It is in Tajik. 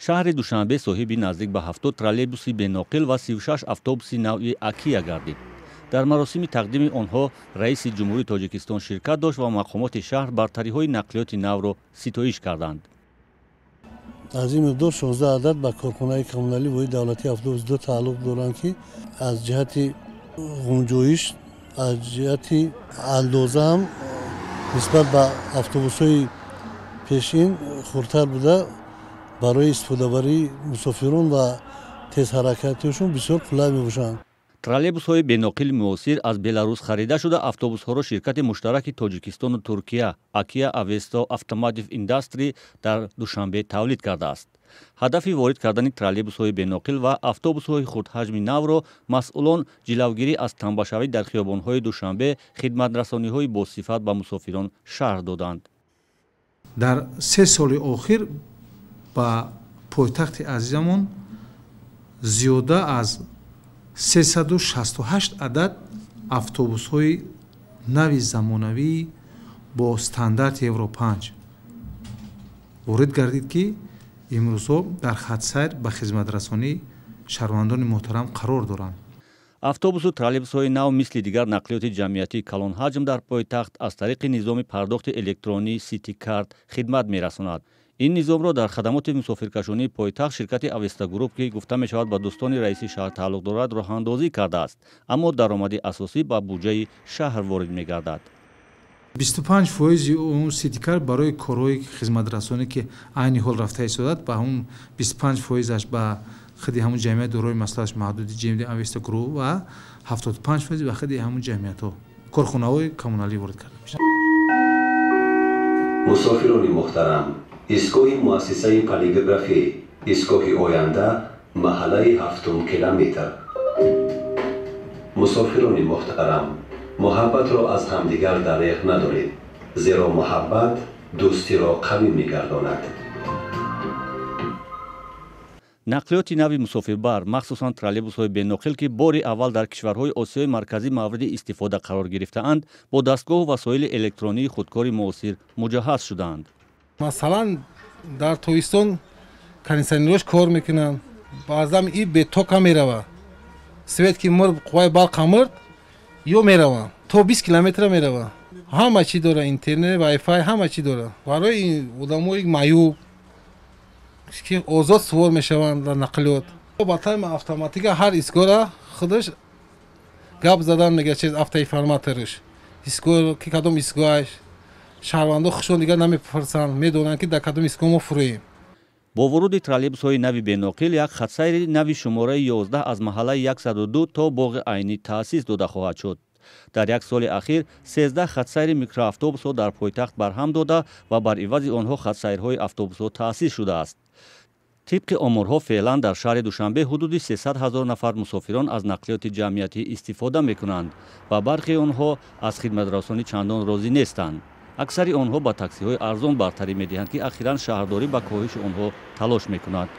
Шаҳри Душанбе соҳиби наздик ба 70 троллейбуси беноқил ва 36 автобуси навъи Акия гардид. Дар маросими тақдими онҳо раиси Ҷумҳурии Тоҷикистон ширкат дошт ва мақомоти шаҳр бартариҳои нақлиёти навро ситоиш карданд. Аз ин миқдор 16 адад ба корхонаи коммуналӣ воҳиди давлатии автобус 2 тааллуқ доранд, ки аз ҷиҳати ғунҷоиш, аз ҷиҳати андоза ҳам нисбат ба автобусҳои пешин хурдтар буда, барои истифодабарии мусофирон ва тезҳаракатиашон бисёр қулай мебошанд. Троллейбусҳои беноқили муосир аз Беларус харида шуда, автобусҳоро ширкати муштараки Тоҷикистону Туркия Акия Авесто Автоматив Индастри дар Душанбе тавлид кардааст. Ҳадафи ворид кардани троллейбусҳои беноқил ва автобусҳои хурдҳаҷми навро масъулон ҷилавгирӣ аз тамбашавӣ дар хиёбонҳои Душанбе, хидматрасониҳои босифат ба мусофирон шарҳ доданд. Дар 3 соли охир ба пойтахти азизамон зиёда аз 368 адад автобусҳои нави замонавӣ бо стандарти Евро 5 ворид гардид, ки имрӯзҳо дар хатсайр ба хизматрасонии шаҳрвандони муҳтарам қарор доранд. Автобусу троллейбусҳои нав мисли дигар нақлиёти ҷамъиятии калонҳаҷм дар пойтахт аз тариқи низоми пардохти электронии Ситикарт хидмат мерасонад. Ин низомро дар хадамоти мусофиркашонии пойтахт ширкати Авеста Груп, ки гуфта мешавад ба дӯстони раиси шаҳр тааллуқ дорад, роҳандозӣ кардааст, аммо даромади асосӣ ба буҷаи шаҳр ворид мегардад. 25% он Ситикарт барои корҳои хизматрасонӣ, ки айни ҳол рафта истодад, ба ҳамун 25%-аш ба худи ҳамун ҷамъият дорои масъулияташ маҳдуди ҷамъияти Авеста Груп ва 75% ба худи ҳамун ҷамъиятҳо, корхонаҳои коммуналӣ ворид карда мешавад. Мусофирони муҳтарам, истгоҳи муассисаи полиграфӣ, истгоҳи оянда, маҳаллаи 7 километр. Мусофирони муҳтарам, муҳаббатро аз ҳамдигар дареғ надоред, зеро муҳаббат дӯстиро қавӣ мегардонад. Нақлиёти нави мусофирбар, махсусан троллейбусҳои беноқил, ки бори аввал дар кишварҳои Осиёи Марказӣ мавриди истифода қарор гирифтаанд, бо дастгоҳу васоили электронии худкори муосир муҷаҳҳаз шудаанд. Масалан, дар тобистон кондитсионерҳош кор мекунанд, баъзан и бетока меравад, свет ки мурд, қувваи барқа мурд, ё мераванд то 20 километра мераванд. Ҳама чӣ дора, интернет, вайфай, ҳама чӣ дора. Барои одамои маъюб ки озод сувор мешаванд дар нақлиёт, ба тайми автоматика ҳар истгоҳра худаш гап задан мега, чиз автоинформаторш истгоҳ ки кадом истгоҳаш, шаҳрвандо худшон дигар намепурсанд, медонанд ки дар кадом истгоҳ мо фурӯем. Бо вуруди троллейбусҳои нави беноқил як хатсайри нави шумораи 11 аз маҳаллаи 102 то Боғи Айнӣ таъсис дода хоҳад шуд. Дар як соли ахир 13 хатсайри микроавтобусҳо дар пойтахт барҳам дода ва бар ивази онҳо хатсайрҳои автобусҳо таъсис шудааст. Тибқи оморҳо, феълан дар шаҳри Душанбе ҳудуди 300 ҳазор нафар мусофирон аз нақлиёти ҷамъиятӣ истифода мекунанд ва бархе онҳо аз хидматрасонӣ чандон розӣ нестанд. Аксари онҳо ба таксиҳои арзон бартарӣ медиҳанд, ки ахиран шаҳрдорӣ ба коҳиши онҳо талош мекунад.